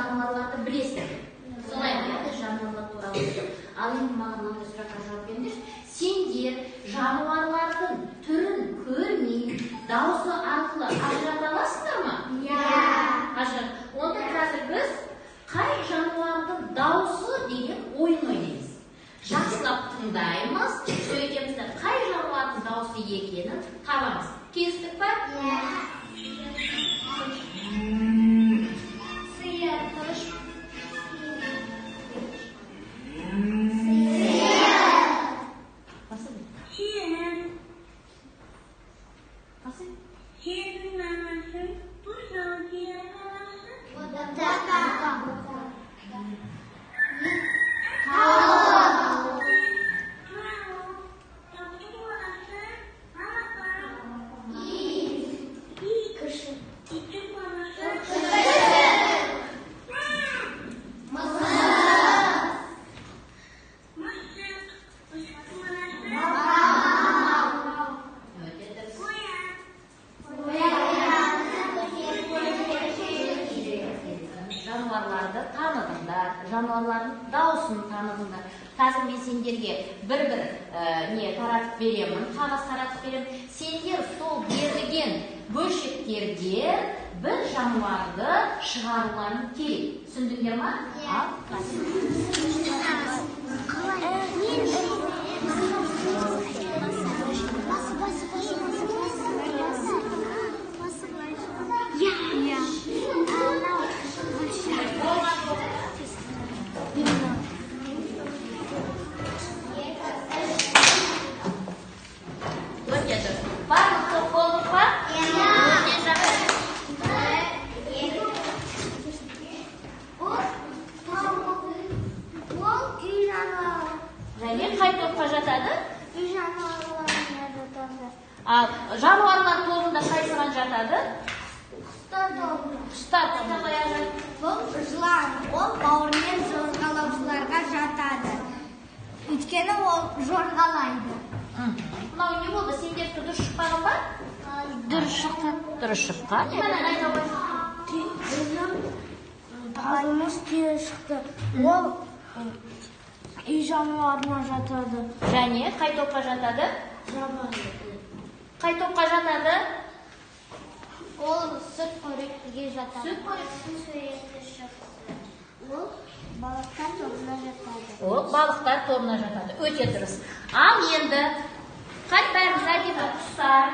жануарларды білесіңдер. Солай ма? Жануарлар туралы. Ал енді маған мынандай сұраққа жауап беріңдерші. Сендер жануарлардың түрін көрмей, дауысы арқылы ажырата аласыңдар ма? Иә. Ажырат. Онда қазір біз қай жануардың дауысы деген ойын ойнаймыз. Жақсылап тыңдаймыз, сөйтеміз де қай жануардың дауысы екенін табамыз. Келістік па? Иә. Сиыр. Жануарларды таныдыңдар, жануарлардың дауысын таныдыңдар. Қазір мен сендерге бір-бір не таратып беремін, қағаз таратып беремін. Сендер сол берілген бөлшектерден бір жануарды шығаруларың керек. Түсіндіңдер ма? Ал, барлық топ болдық па? Өте жақсы. Ол үй жануары. Және қай топқа жатады? Үй жануарларына жатады. Ал жануарлар тобында қайсыған жатады? Құстар тобына. Құстар тобына жатады. Бұл жылан. Ол бауырымен жорғалаушыларға жатады. Өйткені ол жорғалайды. Мынау не болды? Сендердікі дұрыс шықпаған ба? Дұрыс шықты. Дұрыс шыққан. Міне, айта ғой. Біздің тазымыз түйе шықты. Ол үй жануарына жатады. Және қай топқа жатады? Жабайы. Қай топқа жатады? Ол сүт қоректіге жатады. Сүт қоректі. Суреті шықты. Ол балықтар тобына жатады. Ол балықтар тобына жатады. Өте дұрыс. Ал енді қай бәріміз әдемі құстар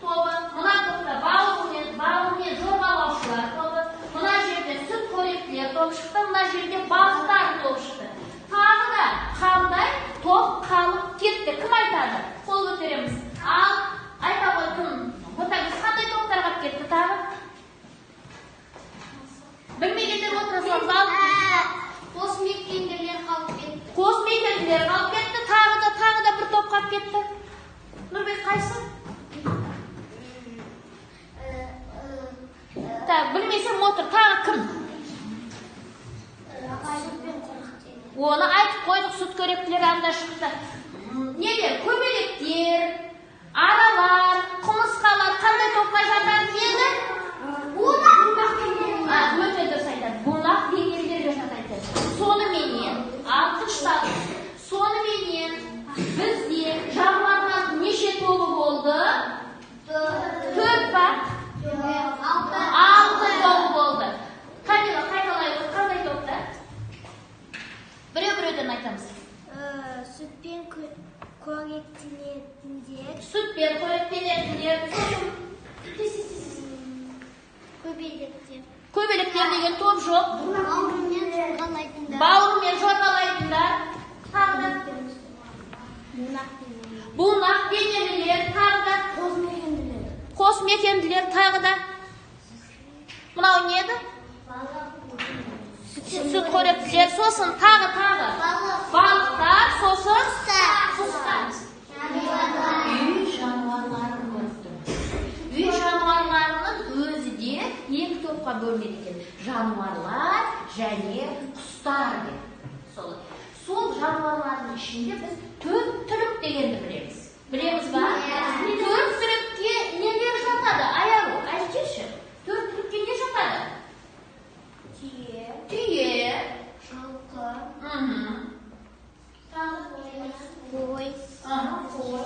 тобы, мына топта бауырмен жорғалаушылар тобы, мына жерде сүт қоректілер тобы шықты, мына жерде балықтар тобы шықты. Тағы да қандай топ қалып кетті? Кім айтады? Қол көтереміз. Ал айта ғой, кім? Ботагөз, қандай топтар қалып кетті тағы? Білмегендер отыра салыңыз. Ал Қосмекенділер қалып кетті. Қосмекенділер қалып кетті. Тағы да бір топ қалып кетті. Нұрбек, қайсы? Так, білмесем отыр. Тағы кім? Оны айтып қойдық, сүт қоректілер анда шықты. Нелер? Көбелектер, аралар, құмырсқалар қандай топқа жатады еді? Өте дұрыс айтады. Бунақ денелілерге жатады. Соныменен, ал тынышталыңыз. Соныменен бізде жануарлардың неше тобы болды? 4 па? 6 тобы болды. Камила, қайталай, қандай топта? Біреу-біреуден айтамыз. Сүтпен қоректенетіндер. Сүтпен қоректенетіндер. Көбелектер. Көбелектер деген топ жоқ. Бауырмен жорғалайтындар. Бауырмен жорғалайтындар. Тағы да. Бунақ денелілер. Тағы да. Қосмекенділер. Қосмекенділер. Тағы да. Мынау не еді? Сүт қоректілер. Сосын тағы. Балықтар. Сосын құстар. Үй жануарларын көрдік. Үй жануарларының өзі де екі топқа бөлінеді екен. Жануарлар және құстар деп. Сол жануарлардың ішінде біз төрт түлік дегенді білеміз. Білеміз ба? Төрт түлікке нелер жатады? Аяру, айтшы. Төрт түлікке не жатады? Түйе. Қой. Қой.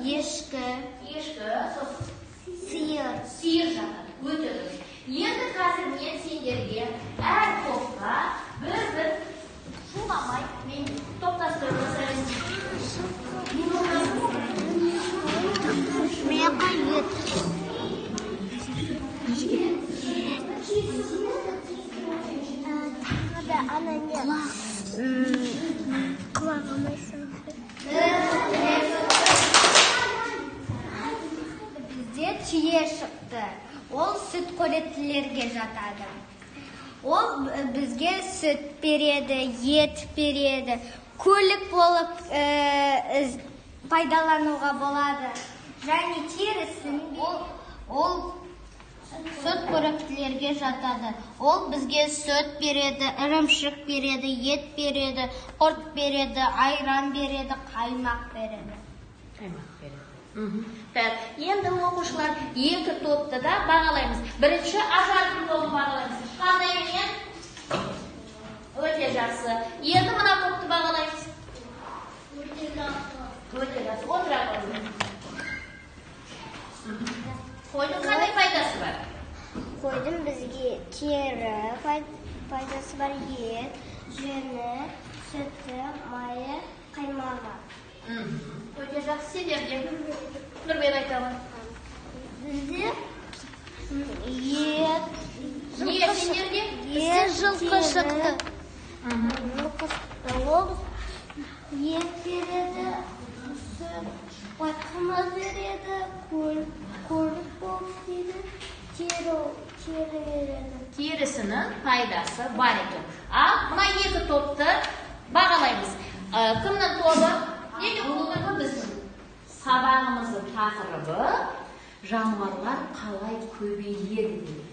Ешкі. Ешкі, сосын? Сиыр. Сиыр жатады. Өте дұрыс. Енді қазір мен сендерге әр топқа бір-бір шуламай мен топтастырып жасаймын. Меқа ет. Тағы да ана не? Құлағыма Бізде түйе шықты. Ол сүт қоректілерге жатады. Ол бізге сүт береді, ет береді, көлік болып пайдалануға болады. Және терісін Ол сүт қоректілерге жатады. Ол бізге сүт береді, ірімшік береді, ет береді, құрт береді, айран береді, қаймақ береді. Қаймақ береді. Так, енді оқушылар екі топты да бағалаймыз. Бірінші Ажардың тобын бағалаймыз. Қандай екен? Өте жақсы. Енді мына топты бағалаймыз. Өте жақсы. Өте жақсы. Отыра қойыңыз. Қойдың қандай пайдасы бар? Қойдың бізге тері пайдасы бар, ет, жүні, сүті, майы, қаймағы. Өте жақсы. Сендерге Нұрбек айтамын. Бізде ет, Не сендерге? Бізде жылқы шықты. Ол ет береді, сүт, қымыз береді, көлік болып істейді, тері береді. Терісінің пайдасы бар екен. Ал мына екі топты бағалаймыз. Кімнің тобы? Неге бүгінгі біздің сабағымыздың тақырыбы жануарлар қалай көбейеді деген.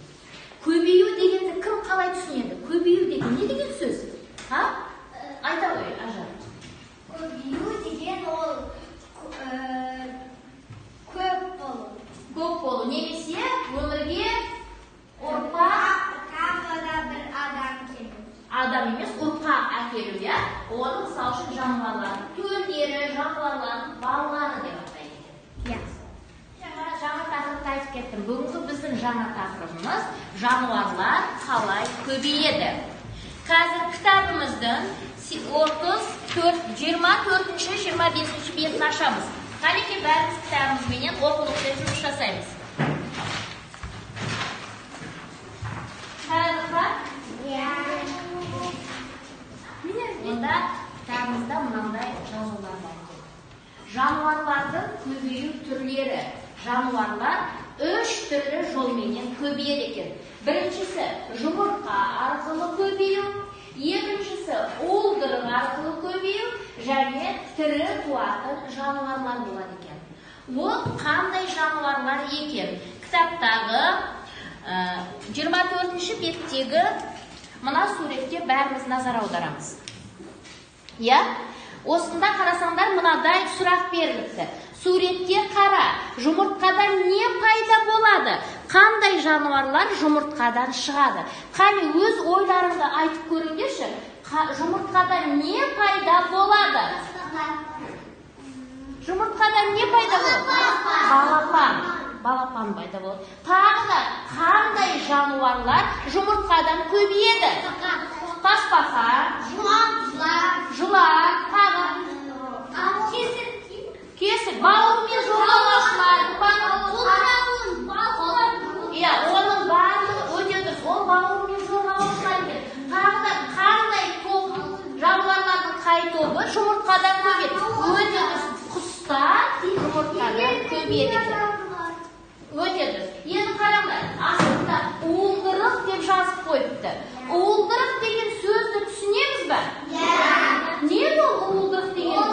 Көбею дегенді кім қалай түсінеді? Көбею деген не деген сөз? Ха? Айта ғой, Ажар. Көбею деген ол көп болу. Көп болу немесе өмірге ұрпақ, Тағы да бір адам келу. Адам емес, ұрпақ әкелу, иә? Оны мысал үшін жануарлардың төлдері, жануарлардың балалары деп атайды екен. Иә. Жаңа тақырыпты айтып кеттім. Бүгінгі біздің жаңа тақырыбымыз жануарлар қалай көбейеді. Қазір кітабымыздың 24-ші, 25-ші бетін ашамыз. Қанекей, бәріміз кітабымызбенен оқулықпен жұмыс жасаймыз. Қарадық па? Иә. Онда кітабымызда мынандай жазулар бар екен. Жануарлардың көбею түрлері. Жануарлар үш түрлі жолменен көбейеді екен. Біріншісі жұмыртқа арқылы көбею, екіншісі уылдырық арқылы көбею және тірі туатын жануарлар болады екен. Ол қандай жануарлар екен? Кітаптағы 24-ші беттегі мына суретке бәріміз назар аударамыз. Иә? Осында қарасаңдар мынадай сұрақ беріліпті. Суретке қара, жұмыртқадан не пайда болады? Қандай жануарлар жұмыртқадан шығады? Қане, өз ойларыңды айтып көріңдерші. Жұмыртқадан не пайда болады? Жұмыртқадан не пайда болады? Балапан. Балапан пайда болады. Тағы да қандай жануарлар жұмыртқадан көбейеді? Тасбақа, жылан, тағы кесір, бауырмен жорғалаушылар, иә, оның барлығы өте дұрыс. Ол бауырмен жорғалаушылар екен. Тағы да қандай топ, жануарлардың қай тобы жұмыртқадан көбейеді? Өте дұрыс. Құстар жұмыртқадан көбейеді екен. Өте дұрыс. Енді қараңдар, астында уылдырық деп жазып қойыпты. Уылдырық деген сөзді түсінеміз бе? Не бұл уылдырық деген?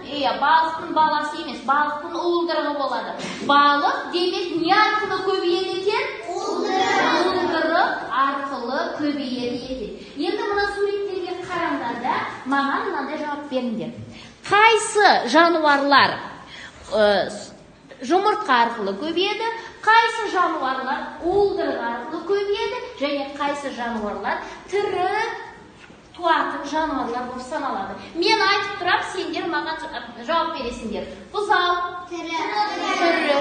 Иә, балықтың баласы емес, балықтың уылдырығы болады. Балық демек не арқылы көбейеді екен? Уылдырық арқылы көбейеді екен. Енді мына суреттерге қараңдар да, маған мынандай жауап беріңдер. Қайсы жануарлар жұмыртқа арқылы көбейеді, қайсы жануарлар уылдырық арқылы көбейеді, және қайсы жануарлар тірі туатын жануарлар болып саналады. Мен айтып тұрам, сендер маған жауап бересіңдер. Бұзау. Тірі. Тірі.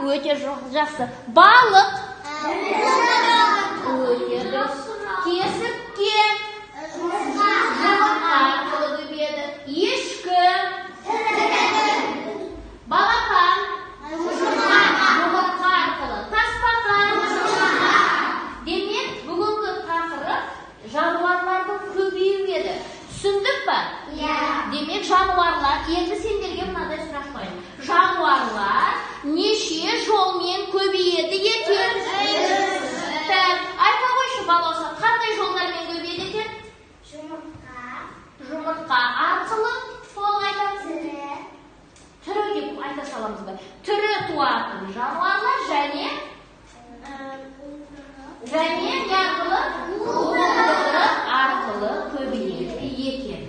Өте жақсы. Балық. Өте дұрыс. Кесіртке. Жұмыртқа арқылы көбейеді. Ешкі. Балапан. Жұмыртқа арқылы. Тасбақа. Демек, бүгінгі тақырып жануарлардың көбеюі еді. Түсіндік па? Иә. Демек, жануарлар, енді сендерге мынадай сұрақ қояйын. Жануарлар неше жолмен көбейеді екен? Так, айта қойшы, балауса, қандай жолдармен көбейеді екен? Жұмыртқа. Жұмыртқа арқылы, толық айтамыз. Тірі. Тірі деп айта саламыз ба? Тірі туатын жануарлар және не арқылы? Уылдырық арқылы көбейеді екен.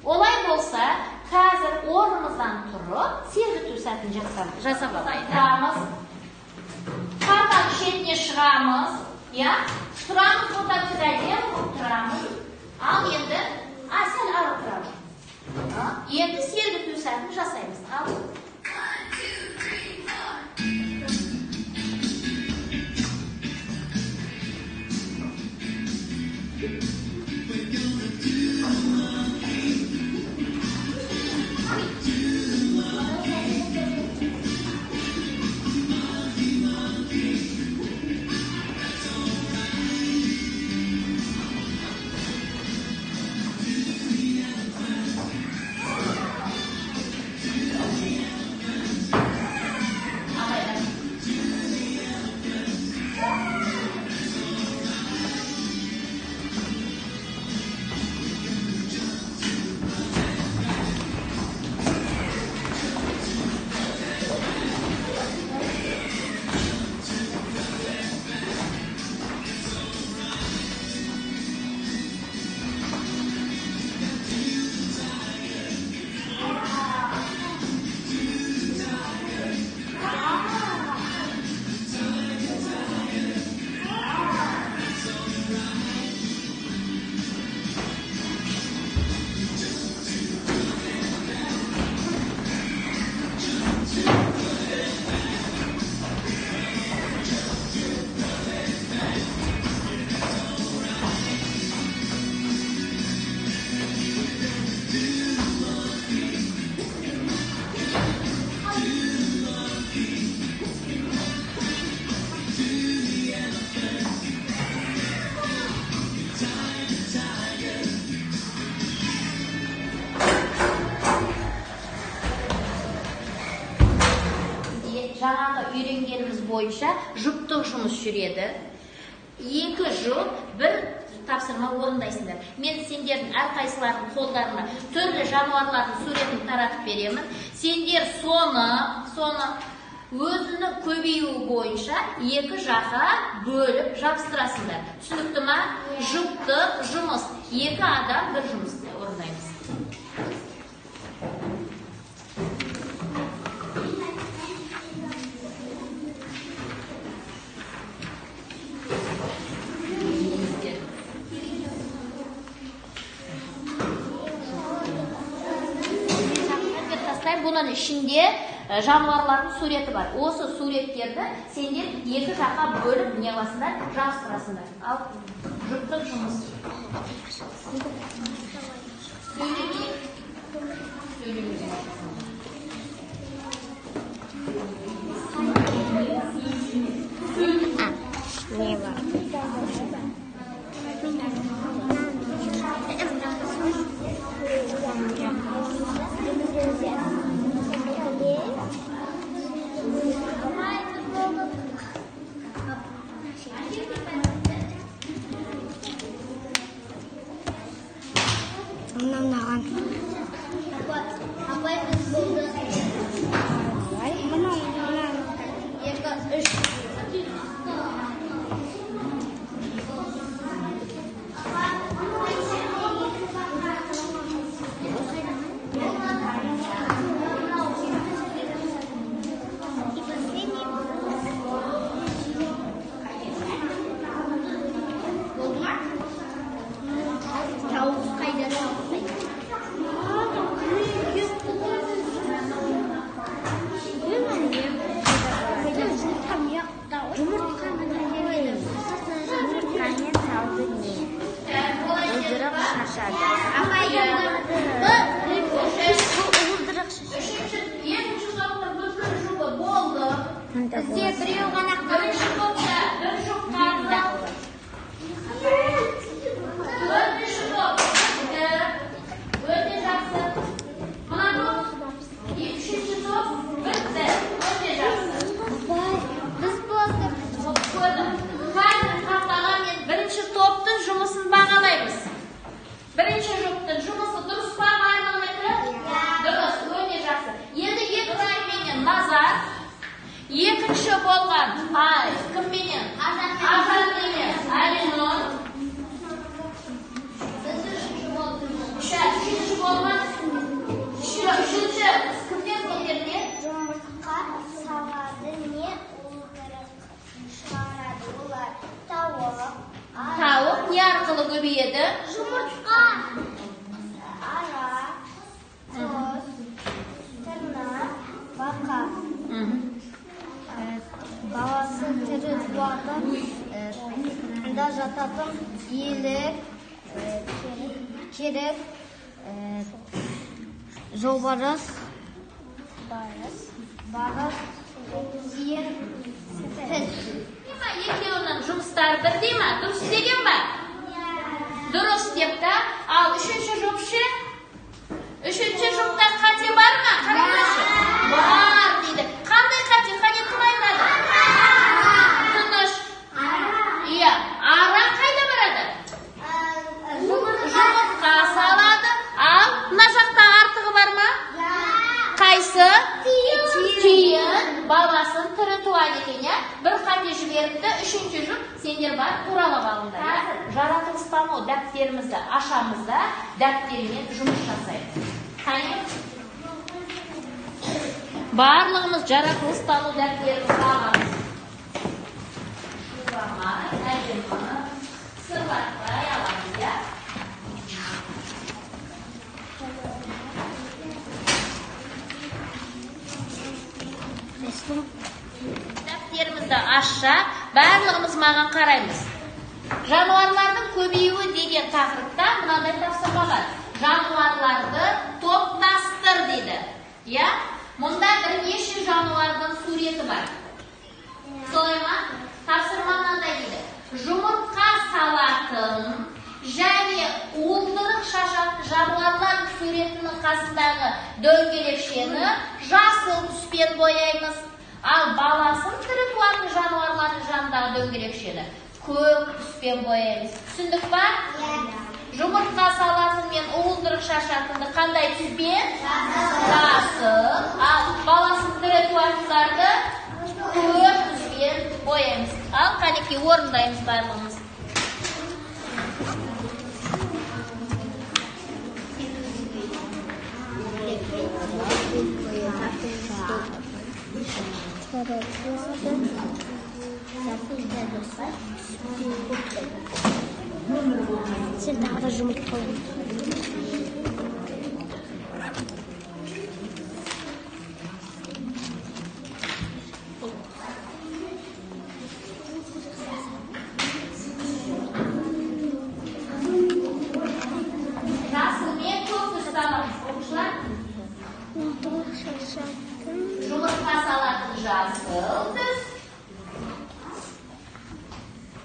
Олай болса, қазір орнымыздан тұрып, сергіту сәтін жасап алайық. Тұрамыз. Партаның шетіне шығамыз, иә? Тұрамыз, вот так әдемі болып тұрамыз. Ал енді, сәл ары тұрамыз. Енді сергіту сәтін жасаймыз. Ал. Жаңағы үйренгеніміз бойынша жұптық жұмыс жүреді. Екі жұп бір тапсырма орындайсыңдар. Мен сендердің әрқайсыларының қолдарына түрлі жануарлардың суретін таратып беремін. Сендер соны өзінің көбеюі бойынша екі жаққа бөліп жабыстырасыңдар. Түсінікті ма? Жұптық жұмыс. Екі адам бір жұмысты орындаймыз. Бұның ішінде жануарлардың суреті бар. Осы суреттерді сендер екі жаққа бөліп не қыласыңдар, жабыстырасыңдар. Ал жұптық жұмыс. Сөйлемей. Сөйлемей. Не бар? Апай, біз болдық. 2, 3. Бізде біреу ғана. Бірінші топта бір жұп қалды. Төртінші топ бітті. Өте жақсы. Мына топ, үшінші топ бітті. Өте жақсы. Біз болдық. Көрдім. Қазір тақтаға мен бірінші топтың жұмысын бағалаймыз. Бірінші жұптың жұмысы дұрыс па, барлығынікі? Дұрыс, өте жақсы. Енді екі менен Назар, екінші болған ай, кімменен? Ажарменен Алинұр. Біз үшінші болдық. Үшінші болған, үшінші кімдер сендерде? Жұмыртқа салады, не уылдырық шығарады олар? Тауық. Тауық не арқылы көбейеді? Жұмыртқа. Ара, құс, тырна, бақа. Баласы тірі туатын да жататын елік, керік, жолбарыс, барыс, сиыр, піл. Екеуінің жұмыстары бірдей ма? Дұрыс істеген ба? Дұрыс депті. Ал үшінші жұп ше? Үшінші жұпта қате бар ма? Қараңдаршы. Бар дейді. Қандай қате? Қане, кім айтады? Тыныш. Иә. Ара қайда барады? Жұмыртқа салады. Ал мына жақта артығы бар ма? Қайсы? Тиын. Баласын тірі туады екен, иә? Бір қате жіберіпті. Үшінші жұп, сендер бар туралап алыңдар, иә? Жаратылыстану дәптерімізді ашамыз да, дәптермен жұмыс жасаймыз. Қане? Барлығымыз жаратылыстану дәптерімізді аламыз. Шуламай, әдемі, сырлатпай аламыз, иә? Дәптерімізді ашса, барлығымыз маған қараймыз. Жануарлардың көбеюі деген тақырыпта мынадай тапсырма бар. Жануарларды топтастыр дейді. Иә? Мұнда бірнеше жануардың суреті бар. Солай ма? Тапсырма мынандай дейді. Жұмыртқа салатын және уылдырық шашатын жануарлар суретінің қасындағы дөңгелекшені жасыл түспен бояймыз. Ал баласын тірі туатын жануарлардың жанындағы дөңгелекшені көк түспен бояймыз. Түсіндік па? Жұмыртқа салатын мен уылдырық шашатынды қандай түспен? Жасыл. Ал баласын тірі туатындарды көк түспен бояймыз. Ал қанекей, орындаймыз барлығымыз. Сен тағы да жұмыртқа. Жасыл мен көк түсті аламыз, оқушылар. Уылдырық шашатын. Жұмыртқа салатын жасыл түс.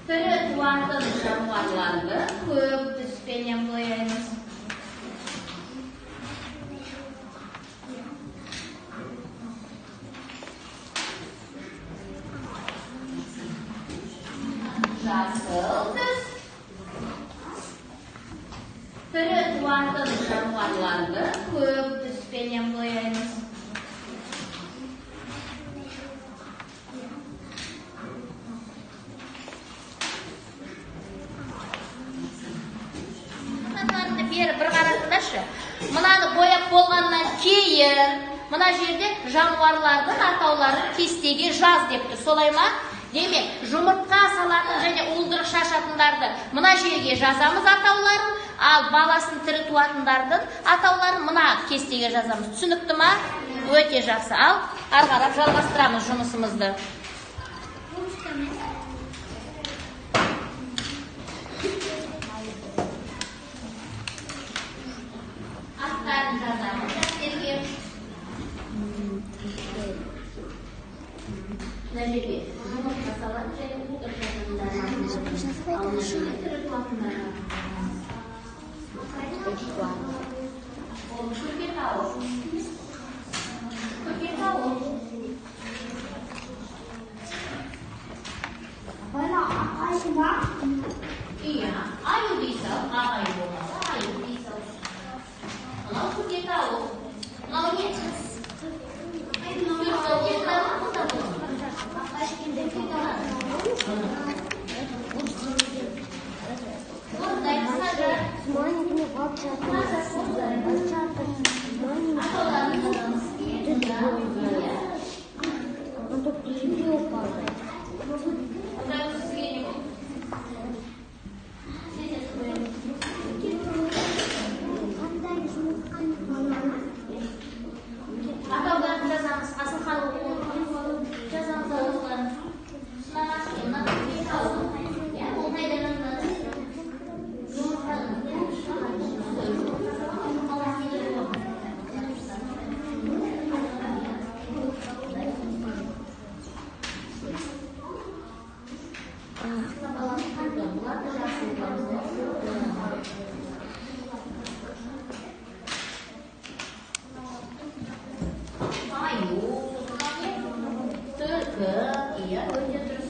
Тірі туатын жануарларды көк түспенен бояймыз. Жасыл түс. Тірі туатын жануарларды көк түспенен бояймыз. Бері бір қараңдаршы. Мынаны бояп болғаннан кейін мына жерде жануарлардың атауларын кестеге жаз деп тұр. Солай ма? Демек, жұмыртқа салатын және уылдырық шашатындарды мына жерге жазамыз атауларын, ал баласын тірі туатындардың атауларын мына кестеге жазамыз. Түсінікті ма? Өте жақсы. Ал ары қарап жалғастырамыз жұмысымызды. Аттарын жазамыз дәптерге. Мына Күрке тауық. Мынау не? Түлкі. Осылай ма, қыздар? Орындаймыз, Хажар. С маленькими волчатами. Волчата с маленькими. Атауларын жазамыз. Иә. Он тут к земле упал. Онда сізге не болды? Тез. Қандай жұмыртқаны? Атауларын жазамыз. Асылхан, жазамыз атауларын. Мына күрке тауық. Иә, ол қайда жазылады? Жұмыртқаның. Аю, сосын не? Түлкі, иә, өте дұрыс.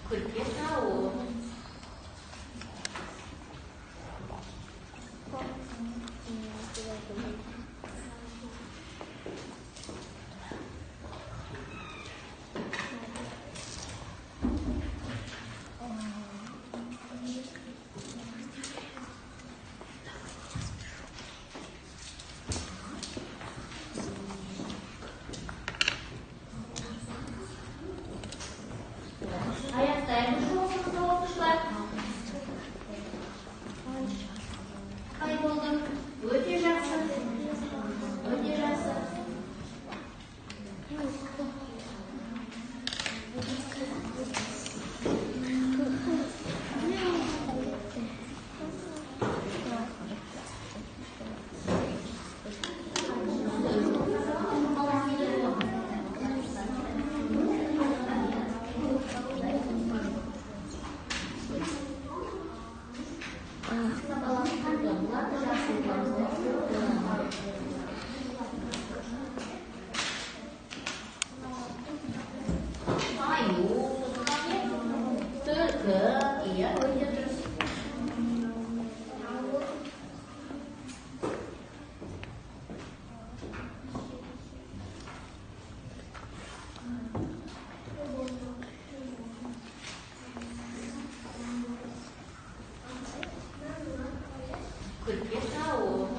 Күрке тауық. Аяқтаймыз жұмысымызды, оқушылар. Қалай болды? Өте жақсы. Өте жақсы. Аю, сосын не? Түлкі, иә, өте дұрыс. Күрке тауық.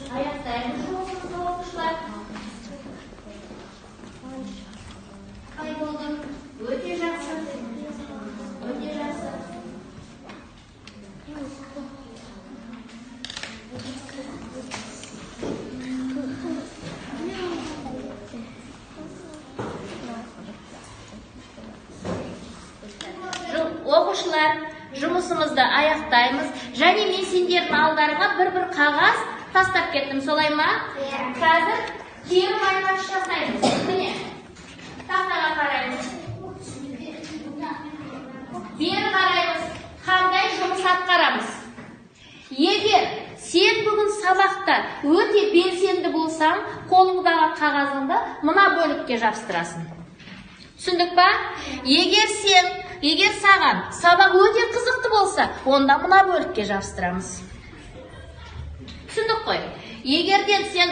Аяқтаймыз жұмысымызды, оқушылар. Қалай болды? Өте жақсы. Өте жақсы. Оқушылар, жұмысымызды аяқтаймыз. Және мен сендердің алдарыңа бір-бір қағаз тастап кеттім, солай ма? Қазір кері байланыс жасаймыз. Міне, тақтаға қараймыз. Бері қараймыз. Қандай жұмыс атқарамыз? Егер сен бүгін сабақта өте белсенді болсаң, қолыңдағы қағазыңды мына бөлікке жабыстырасың. Түсіндік па? Егер саған сабақ өте қызықты болса, онда мына бөлікке жабыстырамыз. Түсіндік қой? Егерден сен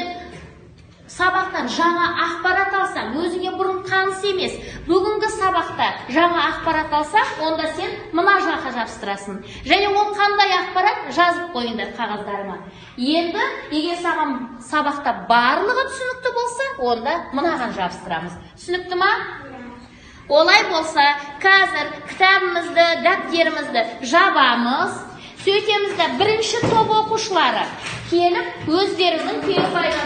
сабақтан жаңа ақпарат алсаң, өзіңе бұрын таныс емес, бүгінгі сабақта жаңа ақпарат алсаң, онда сен мына жаққа жабыстырасың. Және ол қандай ақпарат, жазып қойыңдар қағаздарыңа. Енді егер саған сабақта барлығы түсінікті болса, онда мынаған жабыстырамыз. Түсінікті ма? Олай болса, қазір кітабымызды, дәптерімізді жабамыз. Сөйтеміз де бірінші топ оқушылары келіп өздерінің кері байланыс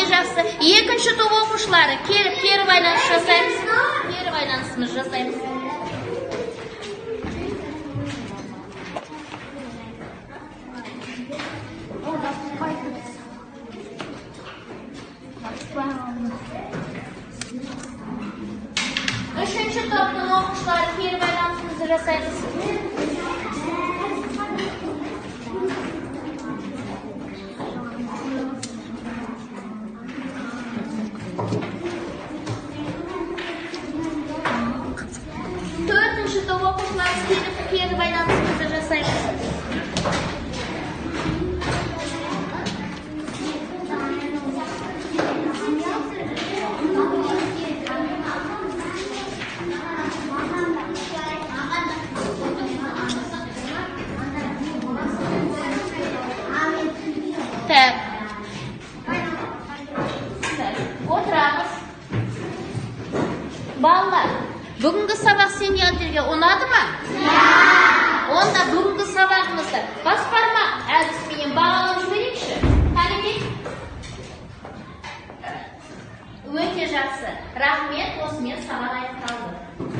Өте жақсы. Екінші топ оқушылары, келіп кері байланыс жасаймыз. Кері байланысымыз жасаймыз. Үшінші топтың оқушылары, кері байланысымызды жасаймыз. Төртінші топ оқушылары, келіп кері байланысымызды жасаймыз. Так. Так, отырамыз. Балалар, бүгінгі сабақ сендерге ұнады ма? Онда бүгінгі сабағымызды бас бармақ әдісіменен бағалап жіберейікші. Қанекей? Өте жақсы. Рахмет, осымен сабақ аяқталды.